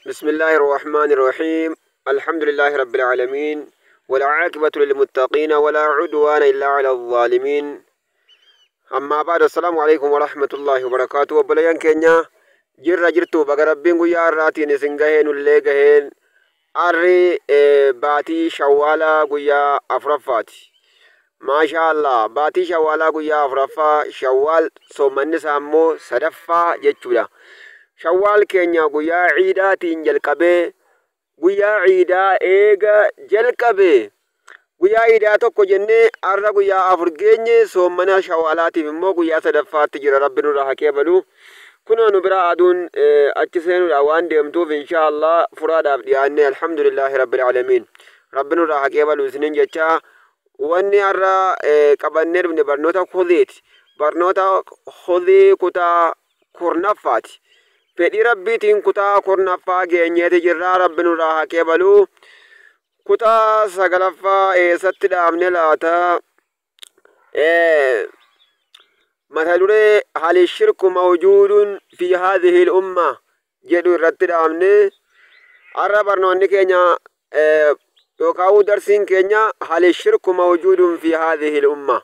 بسم الله الرحمن الرحيم. الحمد لله رب العالمين والعاقبة للمتقين ولا عدوان إلا على الظالمين. أما بعد، السلام عليكم ورحمة الله وبركاته. Obboleeyyan keenya, jirra jirtu? Baga Rabbiin guyyaa har'aatiin isin gaheen ullee gaheen. Arri baatii Shawwaalaa guyyaa afuraffaati. Maashaa Allah, baatii Shawwaalaa guyyaa afuraffaa, Shawwaal soommanni isaa immoo sadaffaa jechuudha. Shawwaal keenya guyyaa ciidaatiin jalqabee, guyyaa ciidaa eega jalqabee, guyyaa ciidaa tokko jennee har'a guyyaa 4 geenye. Soommana Shawwaalaatiif immoo guyyaa sadaffaatti jira. Rabbi nurraa haa qeebalu. Kunoo nu bira aduun achi seenuudhaan waan deemtuuf, inshaa Allah furaadhaaf dhiyaanne. Alhamdulillahi rabbil aalamiin. Rabbi nurraa haa qeebalu isiniin jecha. Wanni har'a qabannee dhufne barnoota kuziiti. Barnoota kuzii kutaa 10ffaati. Fedhii Rabbiitiin kutaa 10ffaa geenyeeti jirraa. Rabbi nurraa haa qeebalu. Kutaa sagalaffaa eessatti dhaabne laata? Mata duree "هل الشرك موجود في هذه الأمة" jedhu irratti dhaabne. Har'a barnoonni keenya yookaan darsiin keenya "هل الشرك موجود في هذه الأمة"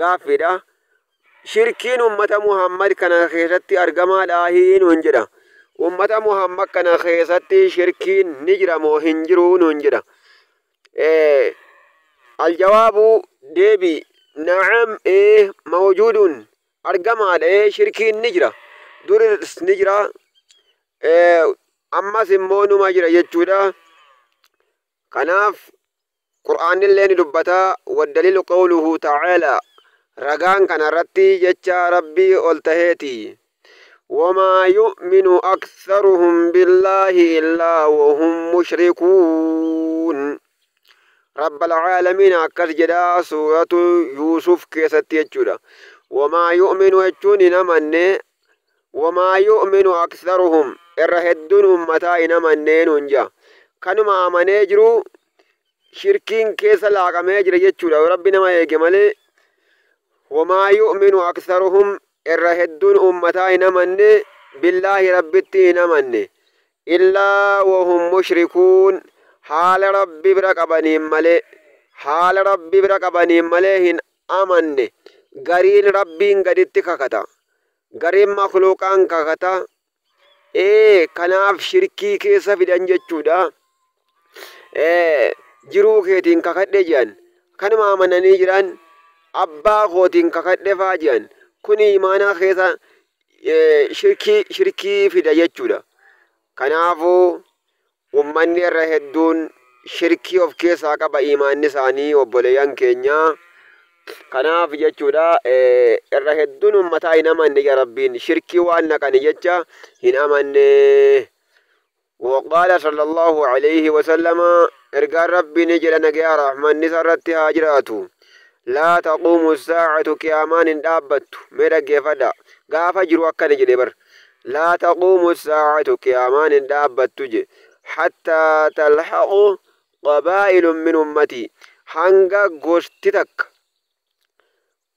gaaffiidha. Shirkiin ummata Muhammad kana keessatti argamaadhaa nuun jedha. Ummata Muhammad kana keessatti shirkiin ni jira moo hin jiru nuun jedha. الجواب deebii، نعم ee، موجود argamaadha. Ee, shirkiin ni jira. Duris ni jira. Ammas immoo numa jira jechuudha. Kanaaf Qur'aanillee ni dubbata. والدليل قوله تعالى ragaan kanarratti jecha Rabbii ol taheeti. وما يؤمن أكثرهم بالله إلا وهم مشركون. رب العالمين akkas jedha Suuratu Yuusuf keessatti jechuudha. وما يؤمن jechuun hin amanne. وما يؤمن أكثرهم irra hedduun ummataa hin amannee nuun jaa. Kanuma amanee jiru shirkiin keessa laaqamee jira jechuudha. Rabbi nama eege malee. وما يؤمن أكثرهم irra hedduun ummataa hin amanne، بالله Rabbitti hin amanne، إلا وهم مشركون haala Rabbi bira qabaniin malee, haala Rabbi bira qabaniin malee hin amanne. Gariin Rabbiin gaditti kakata, gariin makluuqaan kakata. Ee, kanaaf shirkii keessa fidan jechuudha. Jiruu keetiin kakadhe jedhan. Kanuma amananii jiran abbaa kootiin kakadhe faa jedhan. Kun imaanaa keessa shirkii fida jechuudha. Kanaafuu ummanni irra hedduun shirkii of keessaa qaba imaanni isaanii, obboleeyyan keenya. Kanaaf jechuudha, irra hedduun ummataa hin amanne ya Rabbiin, shirkii waan naqani jecha hin amanne. وقال صلى الله عليه وسلم ergaan Rabbii ni jedha, nagayaa rahmanni isarratti haa jiraatu. لا تقوم الساعة qiyaamaan hin dhaabbattu. Mee dhaggeeffadha, gaafa jiru akkana jedhe bar. لا تقوم الساعة qiyaamaan hin dhaabbattu je، حتى تلحق قبائل من أمتي hanga gosti takka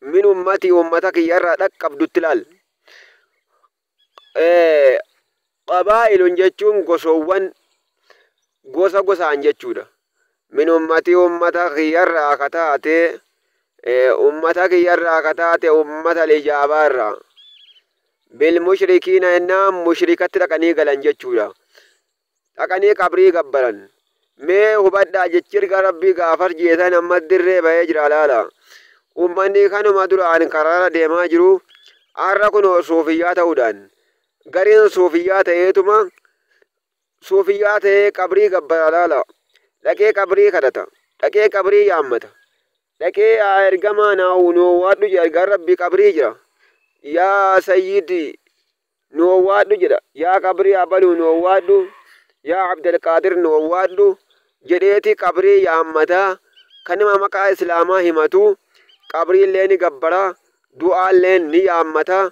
من أمتي ummata kiyyarraa dhaqqabdutti. Laal, قبائل jechuun gosoowwan, gosa gosaan jechuudha. من أمتي ummata kiyyarraa ka taate, ummata kiyyarraa ka taate, ummata ijaabaarraa بالمشركين ennaan mushrikatti dhaqanii galan jechuudha. Dhaqanii qabrii gabbaran. Mee hubadhaa, jechi erga Rabbii gaafas jeetan amma dirree bahee jira. Laala, ummanni kanuma duraan karaara deemaa jiru har'a kunoo suufiyyaa ta'uudhaan, gariin suufiyyaa ta'eetuma, suufiyyaa ta'ee qabrii gabbara. Laala, dhaqee qabrii kadhata, dhaqee qabrii yaammata, dhaqee "Yaa ergamaa naa nu owwaadhu" jedha. Ergaan Rabbii qabrii jira. "Yaa sayyidi, nu owwaadhu" jedha. "Yaa qabrii abaluu, nu owwaadhu. Yaa Abdelqaadir, nu owwaadhu" jedheeti qabrii yaammata. Kanuma maqaa Islaamaa himatu qabriillee ni gabbara, du'aallee ni yaammata.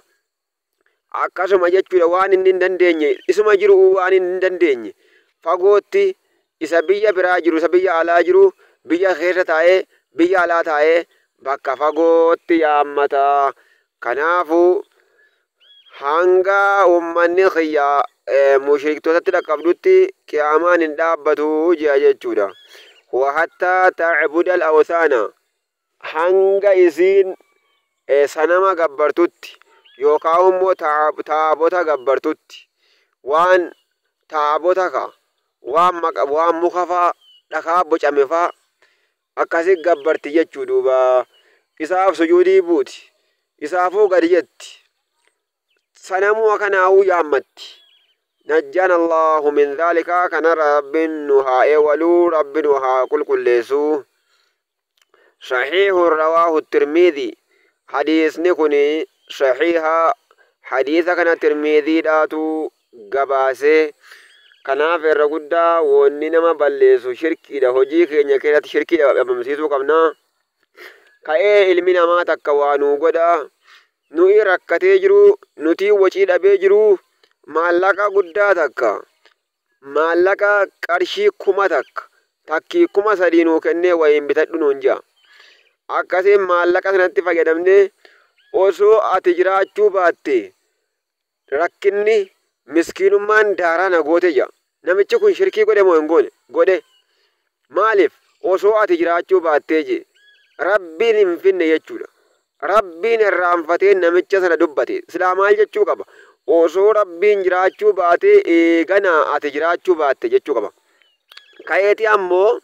Akkasuma jechuudha, waan inni hin dandeenye, isuma jiru waan inni hin dandeenye, fagootti isa biyya biraa jiru, isa biyya alaa jiru, biyya keessa taa'ee, biyya alaa taa'ee bakka fagootti yaammata. Kanaafuu hanga ummanni kiyya Mushriktootatti dhaqqabdutti qiyaamaan hin dhaabbatu jea jechuudha. Wa hattaa ta'budal awsaana, hanga isiin sanama gabbartutti yookaan immoo taabota gabbartutti, waan taabota ka waan muka faa, dhakaa bocame faa akkasi gabbarti jechuu. Duuba isaaf sujuudii buuti, isaafuu gadi jetti, sanamuu kanaa'uu yaammatti. Najjaan Allahu min dhaalika, kana Rabbiin nu haa eewaluu, Rabbi nu haa qulqulleessu. Sahiihun rawaahu Tirmiidhi, hadiisni kun sahiiha, hadiisa kana Tirmiidhiidhaatu gabaase. Kanaaf irra guddaa wanni nama balleessu shirkiidha. Hojii keenya keessatti shirkii dhabamsiisuu qabna. Ka'ee ilmi namaa takka waa nuu godha, nuyi rakkatee jiru, nuti wacii dhabee jiru, maallaqa guddaa takka, maallaqa qarshii 1000 takkii 3000 nuu kennee wayiin bitadhu nuun jea. Akkasiin maallaqa sanatti fayyadamnee, osoo ati jiraachuu baatte rakkinni miskiinummaan daaraa na goote jea. Namichi kun shirkii godhe moo hin goone? Godhe. Maaliif? Osoo ati jiraachuu baattee jee. Rabbiin hin finne jechuudha. Rabbiin irraanfatee namicha sana dubbate. Silaa maal jechuu qaba? Osoo Rabbiin jiraachuu baatee eeganaa ati jiraachuu baatte jechuu qaba. Ka'eeti ammoo,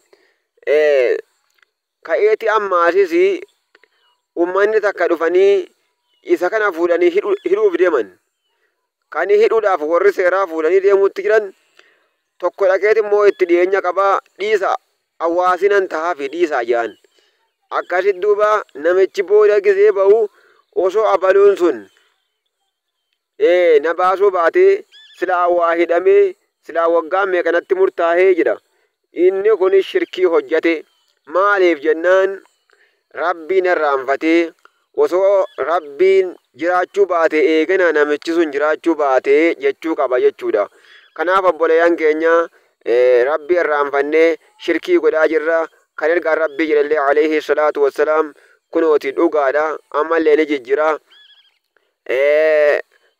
ka'eeti ammaasis ummanni takka dhufanii isa kana fuudhanii hidhuuf deeman. Kan hidhuudhaaf warri seeraa fuudhanii deemuutti jiran, tokko dhaqeeti immoo itti dhiyeenya qabaa, dhiisa, hawaasinan tahaafi dhiisaa jedhan. Akkasit duuba namichi booda gizee ba'u, osoo abaluun sun na baasuu baatee silaa waa hidhamee, silaa waggaa meeqanatti murtaa'ee jedha. Inni kun shirkii hojjate. Maaliif jennaan, Rabbiin irraanfatee osoo Rabbiin jiraachuu baate eegana namichi sun jiraachuu baate jechuu qaba jechuudha. Kanaaf obboleeyyan keenya, Rabbii irraanfannee shirkii godhaa jirra. Kan ergaan Rabbii jedhallee alayhi salaatu wassalaam kunooti dhugaadha, ammallee ni jijjira.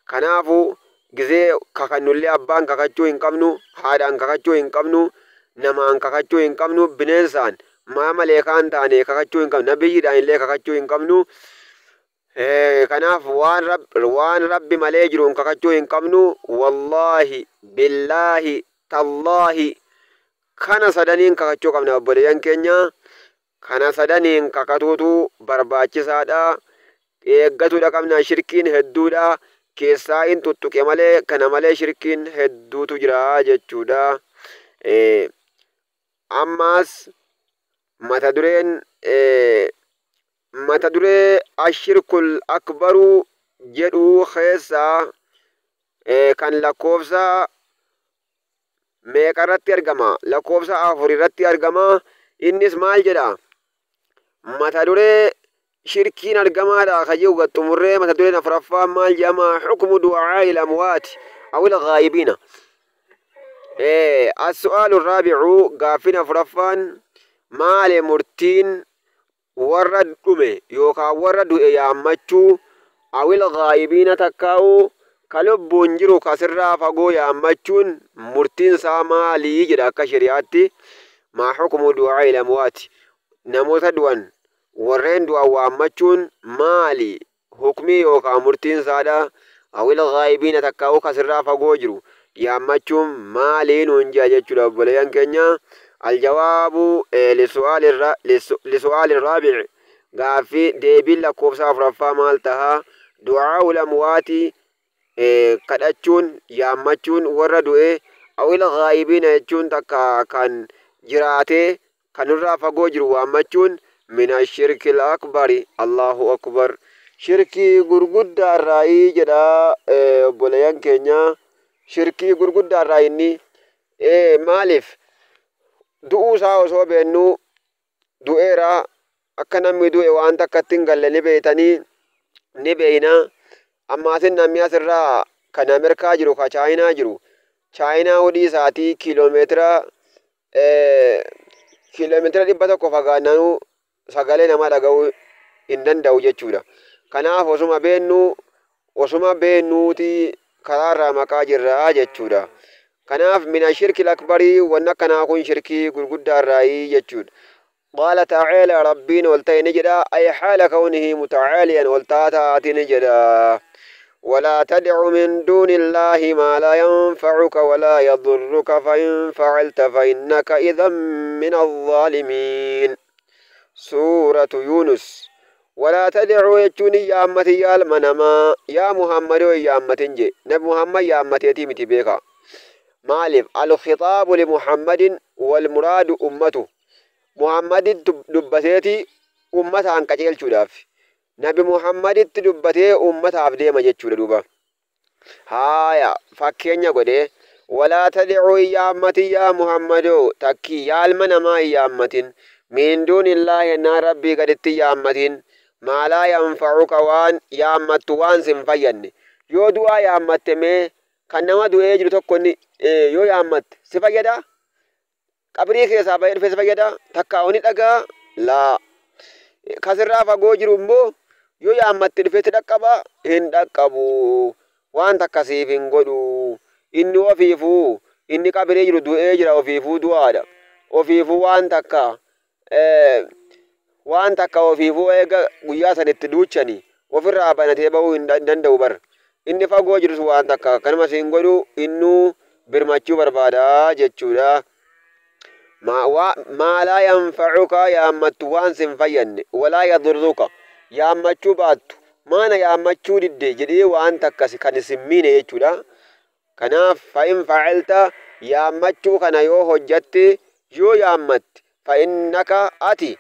Kanaafu gizee kakannullee abbaan kakachuu hin qabnu, haadhaan kakachuu hin qabnu, namaan kakachuu hin qabnu, bineensaan maa maleekaan taane kakachuu hin qabnu, nabiyyiidhaan illee kakachuu hin qabnu. Kanaaf waan Rabbi malee jiruun kakachuu hin qabnu. Wallaahi, billaahi, tallaahi, kana sadaniin kakachuu qabna obboleeyyan keenya. Kana sadaniin kakatuutu barbaachisaadha. Eeggatuudha qabna, shirkiin hedduudha. Keessaa in tuttuqe malee, kana malee shirkiin hedduutu jira jechuudha. Ammaas mata duree ashirkul akbaruu jedhu keessaa kan lakkoofsa meeqa irratti argama? Lakkoofsa 4 irratti argama. Innis maal jedha? Mata duree shirkiin argamaadha ka jiru xumurree, mata dureen afuraffaan maal jedhama? Hukmu du'aa'il amwaati awil ghaayibiina. As-su'aalu raabi'u, gaaffin afuraffaan maali? Murtiin warra dhume yookaan warra du'e yaammachuu, awil ghaayibiina, takkaa'u ka lubbuun jiru kasirraa fagoo yaammachuun murtiin isaa maalii jedha akka shari'aatti. Maa hukmu du'aa'il amwaati, namoota du'an, warreen du'an waammachuun maali hukmii yookaan murtiin isaadha? Awil ghaayibiina, takkaa'u kasirraa fagoo jiru yaammachuun maalii nuun jedha jechuudha obboleeyyan keenya. Aljawaabu lisu'aali raabic, gaaffii deebiin lakkoofsa afuraffaa maal taha? Du'aa'ul amwaati, kadhachuun yaammachuun warra du'e, awil ghaayibiina jechuun takka kan jiraatee kanirraa fagoo jiru waammachuun, mina shirkil akbari, Allahu akbar, shirkii gurguddaarraayii jedha obboleeyyan keenya. Shirkii gurguddaarraa inni. Maaliif? Du'uu isaa osoo beennu, du'eera, akka namni du'e waan takkatti hin galle ni beeytanii, ni beeyna. Ammaasin namni asirraa kan Ameerikaa jiru, ka Chaayinaa jiru, Chaayinaa hudhii isaatii kiiloomeetira 100 fagaannanuu sagalee nama dhaga'uu hin danda'u jechuudha. Kanaaf osuma beennu, osuma beennuuti Karaarraa maqaa jirraa jechuudha. Kanaaf mina shirki akbarii, wanna akkanaa kun shirkii gurguddaarraayii jechuudha. Qaala ta'aala, Rabbiin ol ta'e ni jedha, ay haala kawnihi mutacaaliyan, ol taataati ni jedha: ولا تدع من دون الله ما لا ينفعك ولا يضرك، فإن فعلت فإنك إذا من الظالمين، سورة يونس. ولا تدع jechuun yaammati, yaa ilma namaa, yaa Muhammadoo yaammatin je. Nabi Muhammad yaammateetii miti, beeka. Maaliif? الخطاب لمحمد والمراد أمته. Muhammadin dubbateeti ummataan qajeelchuudhaaf. Nabi Muhammaditti dubbatee ummataaf deema jechuudha duuba. Haaya, fakkeenya godhee: ولا تدع yaammatin, yaa Muhammadoo, takkii yaa ilma namaa yaammatin, من دون الله yennaan Rabbii gaditti yaammatin, ما لا ينفعك, waan yaammattu waan sin fayyanne. Yoo du'aa yaammatte, mee kan nama du'ee jiru tokko yoo yaammatte si fayyada? Qabrii keessaa bahee dhufe si fayyada? Takka oni dhagaa laa. Kasirraa fagoo jiru immoo yoo yaammatte dhufetti dhaqqaba? Hin dhaqqabu. Waan takka siif hin godhu. Inni ofiifuu, inni qabrii jiru du'ee jira, ofiifuu du'aadha. Ofiifuu waan takka ofiifuu eega guyyaa sanitti duuchani ofirraa banatee bahuu hin danda'u bar. Inni fagoo jirus waan takka kanuma siin godhu, innuu birmachuu barbaada jechuudha. ما لا ينفعك yaammattu waan sin fayyanne, ولا يضرك yaammachuu baattu, maana yaammachuu didde jedhee waan takkas kan isin miine jechuudha. Kanaaf فإن فعلت yaammachuu kana yoo hojjatte, yoo yaammatte, فإنك ati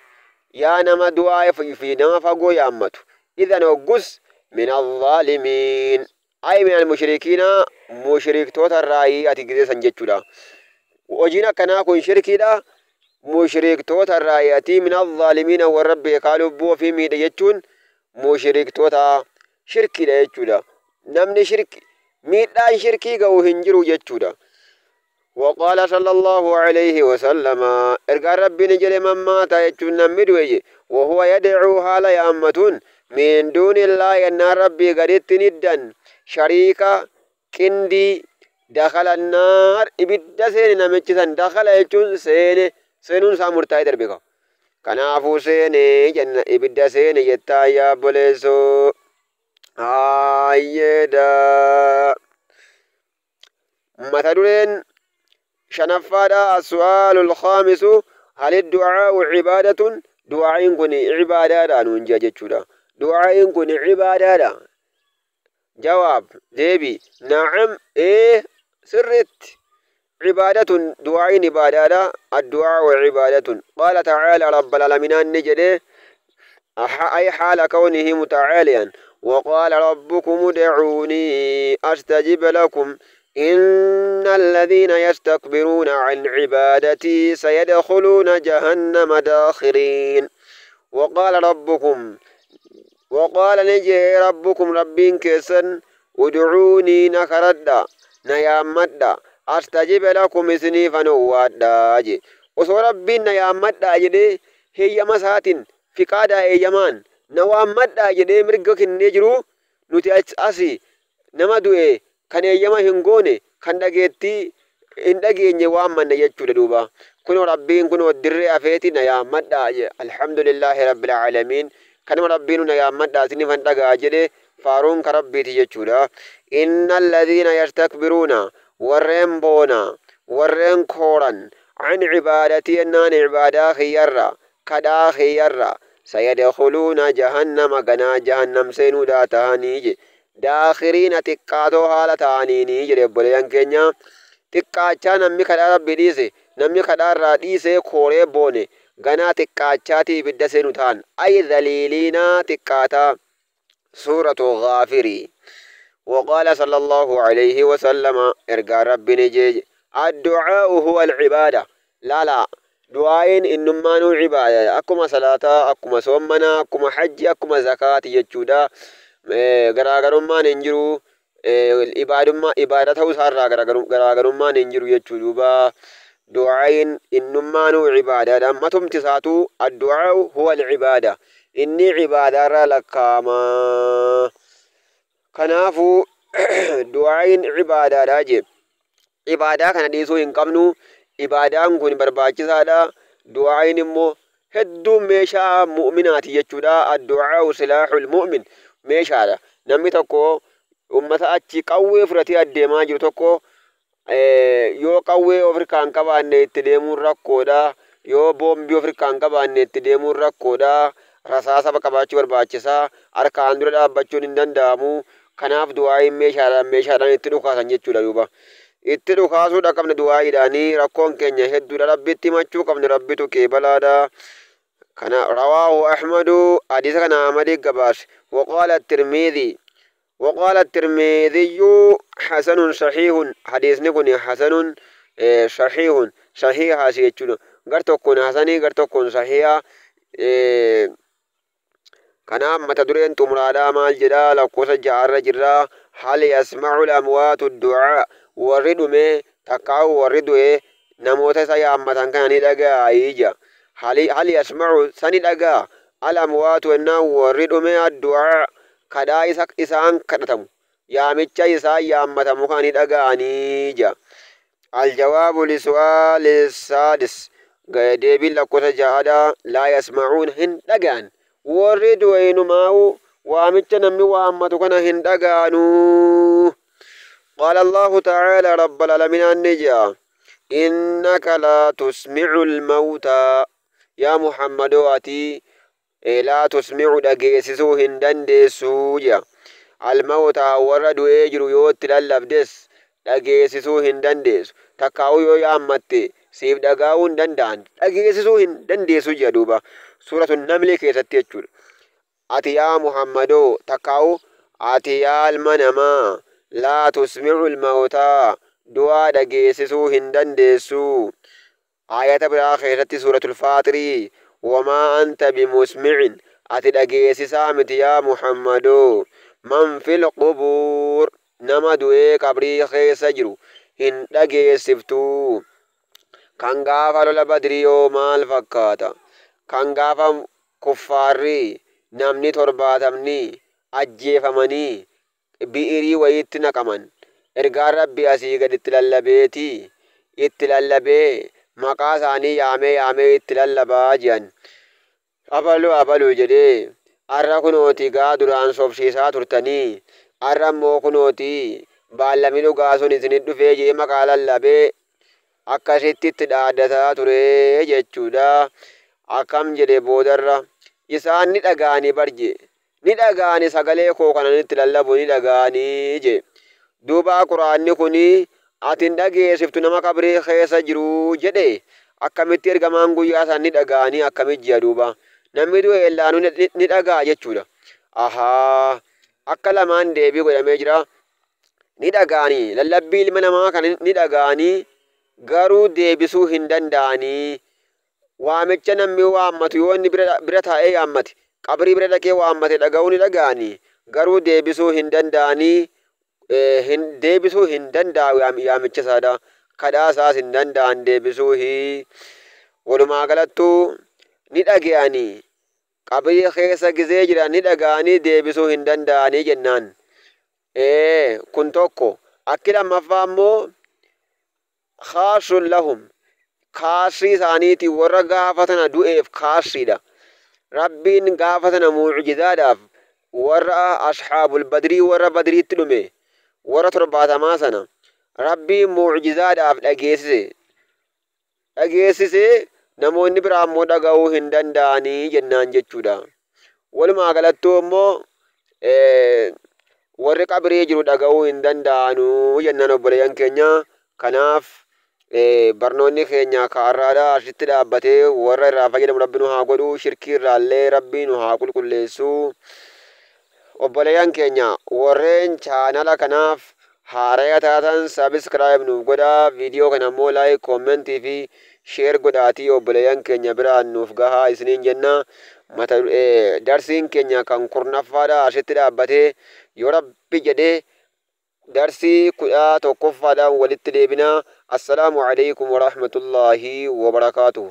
yaa nama du'aa fi nama fagoo yaammatu, إذا hoggus من الظالمين أي من المشركين, mushriktoota irraayii ati gizeessan jechuudha. Hojiin akkanaa kun shirkiidha. Mushriktoota irraayii ati. من الظالمين, warra beekaa lubbuu ofii miidhe jechuun mushriktoota, shirkiidha jechuudha. Namni shirki miidhaan shirkii ga'u hin jiru jechuudha. وقال صلى الله عليه وسلم, ergaan Rabbiin jedhe: من مات jechuun namni du'e, وهو يدعو haala yaammatuun, من دون الله yennaan Rabbii gaditti, ندا shariika qindii, دخل النار ibidda seene namichi san. دخل jechuun seene, seenuun isaa murtaa'ee darbe ka. Kanaafuu seene jenna, ibidda seene jettaa yaa obboleessoo. Hayyeedha. Mata dureen shanaffaadha: السؤال الخامس: هل الدعاء عبادة? Du'aa'iin kun cibaadaadha nuun jea jechuudha. Du'aa'iin kun cibaadaadha. جواب deebi: نعم ee, sirritti, عبادة du'aa'iin ibaadaadha. الدعاء عبادة. قال تعالى رب العالمين ni jedhe, أي حال كونه متعاليا: وقال ربكم ادعوني أستجب لكم، إن الذين يستكبرون عن عبادتي سيدخلون جهنم داخرين. وقال ربكم، وقال ni jedhe, ربكم Rabbiin keessan, ادعوني na kadhadhaa, na yaammadhaa, أستجب لكم isiniifan owwaadhaa je. Osoo Rabbiin na yaammadhaa jedhee heeyyama isaatiin fiqaadaa eeyyamaan na waammadhaa jedhee mirga kennee jiru, nuti asi nama du'e kan eeyyama hin goone, kan dhageettii hin dhageenye waammanna jechuudha duuba. Kunoo Rabbiin kunoo dirree afeeti na yaammadhaa je. الحمد لله رب العالمين. Kanuma Rabbiin na yaammadhaa isinifan dhagaa jedhe, faaruun ka Rabbiiti jechuudha. إن الذين يستكبرون warreen boona, warreen kooran, عن عبادتي yennaan cibaadaa kiyyarra, kadhaa kiyyarra, سيدخلون جهنم ganaa jahannam seenuudhaa tahanii je, داخرين xiqqaatoo haala ta'aniini jedhe. Obboleeyyan keenya, xiqqaachaa namni kadhaa Rabbi dhiise, namni kadhaarraa dhiisee kooree boone ganaa xiqqaachaatii ibidda seenu ta'an, أي ذليلين xiqqaataa. سورة غافر. وقال صلى الله عليه وسلم, ergaa Rabbi ni jedhe: الدعاء هو العبادة. لا لا, du'aa'iin innummaanuu cibaada, akkuma salaataa, akkuma soommanaa, akkuma hajji, akkuma zakaati jechuudha. Garaagarummaan hin jiru. Ibaadummaa ibaada ta'uu isaarraa garaagarummaan hin jiru jechuu duuba. Du'aa'iin innummaanuu cibaadaadha. Matumti isaatuu الدعاء هو العبادة, inni cibaadaarraa lakkaa'ama. Kanaafuu Du'aa'iin ibaadaadha jee. Ibaadaa kana dhiisuu hin qabnu. Ibaadaan kun barbaachisaadha. Du'aa'iin immoo hedduu meeshaa mu'minaati jechuudha. Addu'aa'u silaahul mu'min meeshaadha. Namni tokko ummata achi qawwee fudhatee adeemaa jiru tokko yoo qawwee ofirkaa hin qabaanne itti deemuun rakkoodha. Yoo boombii ofirkaa hin qabaanne itti deemuun rakkoodha. Rasaasa qabaachuu barbaachisaa. Harkaan dura dhaabbachuun hin danda'amu. Kanaaf du'aa'iin meeshaadhaan itti dhukaasan jechuudha duuba. Itti dhukaasuudha qabna du'aa'iidhaanii. Rakkoon keenya hedduudha. Rabbitti himachuu qabna. Rabbitu qeebalaadha. Kana rawaahu Ahmadu, hadiisa kana Ahmadi gabaase. وقال الترمذي حسن صحيح. حديثني كن حسن صحيح صحيح jechuudha. Gar tokkoon hasanii, gar tokkoon sahiha. Kanaaf mata dureen xumuraadhaa maal jedhaa? Lakkoofsa 6rra jirraa. هل يسمع الأموات الدعاء? Warri dhume takkaa'u warri du'e namoota isa yaammatan kana ni dhaga'aa ija. هل يسمع sani dhagaa الأموات ennaan warri dhume الدعاء kadhaa isa isaan kadhatamu, yaamicha isaan yaammatamu kana ni dhaga'anii ija. الجواب لسؤال السادس, deebiin lakkoofsa 6dha, لا يسمعون, hin dhaga'an. Warri du'e inumaa'u waamicha namni waammatu kana hin dhaga'anuu. قال الله تعالى, رب العالمين النجا: إنك لا تسمع الموتى. يا محمد, ati لا تسمع dhageessisuu hin dandeessuu jea. الموتى, warra du'ee jiru yoo itti lallabdes dhageessisuu hin dandeessu. Takkaa'uu yoo yaammatte siif dhagaa'uu hin danda'an, dhageessisuu hin dandeessu jea duuba. Suuratu Namli keessatti jechuudha. Ati yaa Muhammadoo, takkaa'u ati yaa ilma namaa, لا تسمع الموتى, du'aa dhageessisuu hin dandeessu. Ayata biraa keessatti, suuratul Faaxirii: وما أنت بمسمع, ati dhageessisaa miti yaa Muhammadoo, من في القبور, nama du'ee qabrii keessa jiru hin dhageessiftuu. Kan gaafa lola Badrii yoo maal fakkaata? Kan gaafa kuffaarri namni 70ni ajjeefamanii bi'irii wayiitti naqaman, ergaan Rabbi asii gaditti lallabeetii itti lallabee maqaa isaanii yaamee yaamee itti lallabaa jiran. Abaluu abaluu jedhee, har'a kunooti gaa duraan sobsiisaa turtanii, har'a immoo kunooti baallamni dhugaa sun isinit dhufee jee maqaa lallabee akkasitti itti dhaaddataa ture jechuudha. Akkam jedhe boodarra? Isaan ni dhaga'anii barje, ni dhaga'anii, sagalee koo kanan itti lallabu ni dhaga'anii je. Duuba quraanni kuni ati hin dhageessiftu nama qabrii keessa jiru jedhe. Akkamitti ergamaan guyyaa isaan ni dhaga'anii akkamitti ji'a duuba? Namni du'e ellaanuu ni dhaga'a jechuudha. Ahaa, akka lamaan deebii godhamee jira. Ni dhaga'anii, lallabbii ilma namaa kana ni dhaga'anii, garuu deebisuu hin danda'anii. Waamicha namni waammatu yoo inni bira taa'ee yaammate, qabrii bira dhaqee waammate dhaga'uu ni dhaga'anii, garuu deebisuu hin danda'anii. Hin deebisuu hin danda'u yaamicha isaadha. Kadhaa isaas hin danda'an deebisuu. Walumaa galattuu ni dhaga'anii, qabrii keessa gizee jiran ni dhaga'anii, deebisuu hin danda'anii jennaan. Kun tokko. Akki lammaffaa immoo خاص لهم, kaasii isaaniiti, warra gaafa tana du'eef kaasiidha. Rabbiin gaafa tana mucjizaadhaaf warra asxaabul Badrii, warra Badriitti dhume, warra 70 sana Rabbiin mucjizaadhaaf dhageessise. Dhageessisee namoonni biraa immoo dhaga'uu hin danda'anii jennaan jechuudha. Walumaa galattuu immoo warri qabrii jiru dhaga'uu hin danda'anuu jennaan, obboleeyyan keenya. Kanaaf barnoonni keenya kaarraadhaa asitti dhaabbatee, warra irraa fayyadamu Rabbi nu haa godhu, shirkii irraallee Rabbi nu haa qulqulleessu. Obboleeyyan keenya warreen chaanala kanaaf haaraya taatan, subscribe nuuf godhaa, viidiyoo kana immoo like, commentii fi share godhaatii obboleeyyan keenya biraan nuuf gahaa isiniin jenna. Mata darsiin keenya kan 10ffaadha asitti dhaabbatee, yoo Rabbi jedhee darsii 11ffaadhaan walitti deebina. السلام عليكم ورحمة الله وبركاته.